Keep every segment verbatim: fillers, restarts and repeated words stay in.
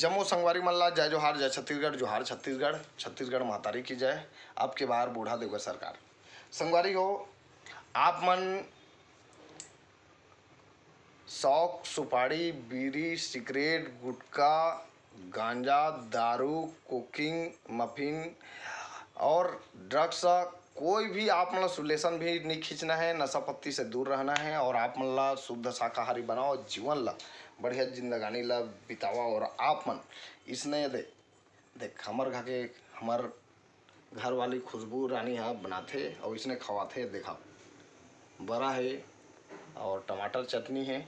जम्मो संगवारी मन ला जय जोहार, जय छत्तीसगढ़, जोहार छत्तीसगढ़, छत्तीसगढ़ महतारी की जय। अब के बार बूढ़ा देवगढ़ सरकार। संगवारी हो, आप मन शौक, सुपारी, बीड़ी, सिगरेट, गुटखा, गांजा, दारू, कोकिंग, मफिन और ड्रग्स, कोई भी आप मन ला लेसन भी नहीं खींचना है, नशा पत्ती से दूर रहना है और आप मन ला शुद्ध शाकाहारी बनाओ, जीवन ला, बढ़िया जिंदगानी ला बितावा। और आप मन इसने दे, देख, हमर घर के, हमर घर वाली खुशबू रानी ह बनाथे और इसने खवाथे। देखा, बरा है और टमाटर चटनी है।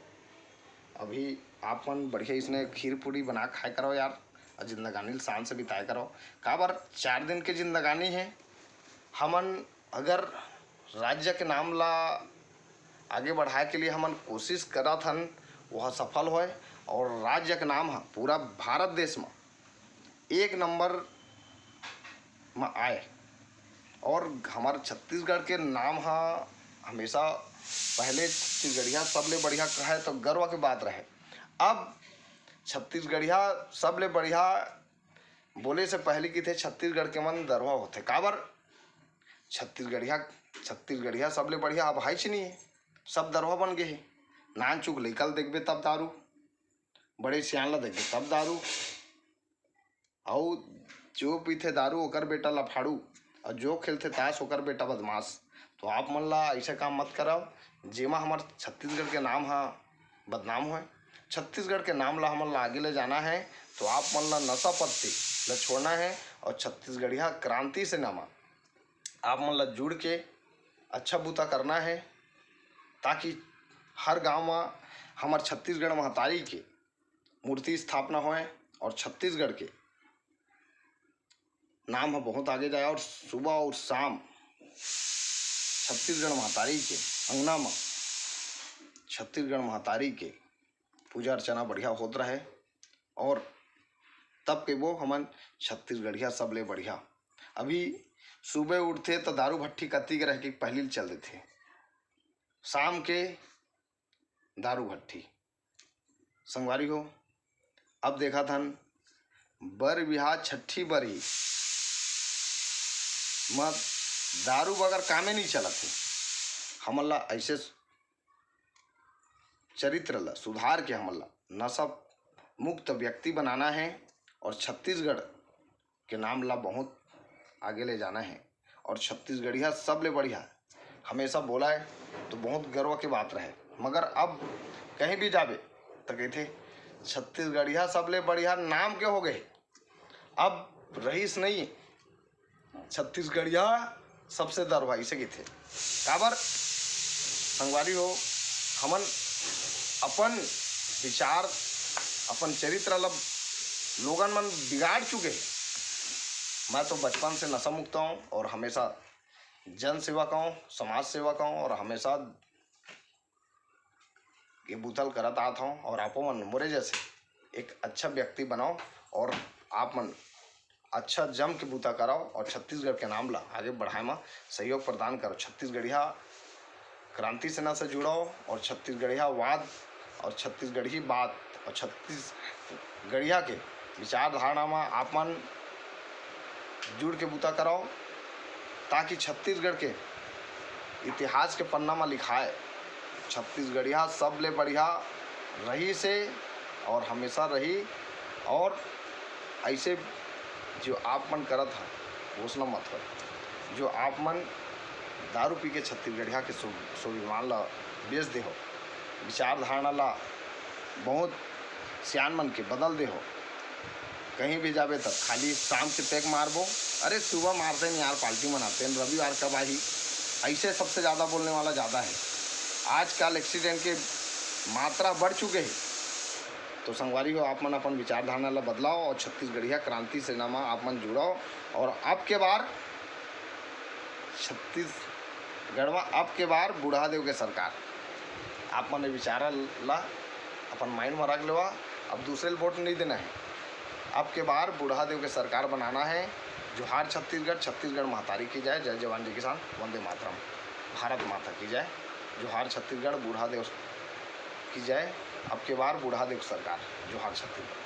अभी आप मन बढ़िया इसने खीर पूड़ी बना खाए करो यार, और जिंदगानी ल शान से बिताए करो। काबर, चार दिन के जिंदगानी है। हमन अगर राज्य के नाम ला आगे बढ़ाए के लिए हमन कोशिश करत हन, वह सफल होए और राज्य के नाम ह पूरा भारत देश म एक नंबर म आए। और हमारे छत्तीसगढ़ के नाम ह हमेशा पहले छत्तीसगढ़िया सबले बढ़िया कहे तो गर्व के बात रहे। अब छत्तीसगढ़िया सबले बढ़िया बोले से पहले किथे छत्तीसगढ़ के मन दरवा होथे। काबर? छत्तीसगढ़िया, छत्तीसगढ़िया सबले बढ़िया अब हाइच नहीं है, सब दरवा बन गए है। नान चुक लइका ल देखबे तब दारू, बड़े सियान ल देखबे तब दारू। अउ जो पीथे दारू ओकर बेटा लफाड़ू, अउ जो खेलथे ताश ओकर बेटा बदमाश। तो आप मन ला ऐसे काम मत कराओ, जेमा हमर छत्तीसगढ़ के नाम ह बदनाम होए। छत्तीसगढ़ के नाम ला हमन ला आगे ले जाना है, तो आप मन ला नशा पत्ती ला छोड़ना है और छत्तीसगढ़िया क्रांति सेना मा आप मन ला जुड़ के अच्छा बूता करना है, ताकि हर गांव मा हमर छत्तीसगढ़ महतारी के मूर्ति स्थापना होए और छत्तीसगढ़ के नाम ह बहुत आगे जाए और सुबह और शाम छत्तीसगढ़ महतारी के अंगना म छत्तीसगढ़ महतारी के पूजा अर्चना बढ़िया होत रहे। और तब के वो हमन छत्तीसगढ़िया सबले बढ़िया। अभी सुबह उठथे तो दारू भट्टी कत्ती के रह के पहली चल देथे, शाम के दारू भट्टी। संगवारी हो, अब देखत हन बर बिहा छठी बरही म दारू बगर कामे नहीं चलत हे। हमन ला ऐसे चरित्र ला सुधार के हमन ला नशा मुक्त व्यक्ति बनाना है और छत्तीसगढ़ के नाम ला बहुत आगे ले जाना है और छत्तीसगढ़िया सबले बढ़िया हमेशा बोला है, तो बहुत गर्व के बात रहे। मगर अब कहीं भी जाबे तो कहते छत्तीसगढ़िया सबले बढ़िया नाम के हो गए, अब रहीस नहीं, छत्तीसगढ़िया सबसे दरवाई से किथे। काबर संगवारी हो, हमन अपन विचार, अपन चरित्र ला लोगन मन बिगाड़ चुके हैं। मैं तो बचपन से नशा मुक्त हूँ और हमेशा जन सेवक हूँ, समाज सेवक हूँ और हमेशा ये बूता ल करत आत हूँ और आपो मन मोरे जैसे एक अच्छा व्यक्ति बनाओ और आप मन अच्छा जम के बूता कराओ और छत्तीसगढ़ के नाम ला आगे बढ़ाए मा सहयोग प्रदान करो। छत्तीसगढ़िया क्रांति सेना से जुड़ो और छत्तीसगढ़िया वाद और छत्तीसगढ़ी बात और छत्तीसगढ़िया के विचारधारणा मा आप मन जुड़ के बूता कराओ, ताकि छत्तीसगढ़ के इतिहास के पन्ना मा लिखाए छत्तीसगढ़िया सबले बढ़िया रहीस हे और हमेशा रही। और ऐसे जो आप मन करत हा, घोषणा मत हो, जो आप मन दारू पी के छत्तीसगढ़िया के स्व-, स्वाभिमान ला बेच दे हो, विचारधारणा ला बहुत सियान मन के बदल दे हो। कहीं भी जाबे तब खाली शाम के पैक मारबो, अरे सुबह मारते नहीं यार, पार्टी मनाते हैं, रविवार कब आही, ऐसे सबसे ज़्यादा बोलने वाला ज़्यादा है। आजकल एक्सीडेंट के मात्रा बढ़ चुके हैं। तो संगवारी हो, आप मन अपन विचारधारणा ला बदलाओ और छत्तीसगढ़िया क्रांति सेना मा आप मन जुड़ाओ और अब के बार छत्तीसगढ़ मा अब के बार बूढ़ा देव के सरकार। आप मन ये विचार ला अपन माइंड मा रख लेवा। अब दूसरे ल वोट नहीं देना है, अब के बार बूढ़ा देव के सरकार बनाना है। जोहार छत्तीसगढ़, छत्तीसगढ़ महतारी की जय, जय जवान जय किसान, वंदे मातरम, भारत माता की जय। जोहार छत्तीसगढ़, बूढ़ा देव की जय। अब के बार बूढ़ा देव सरकार। जोहार छत्तीसगढ़।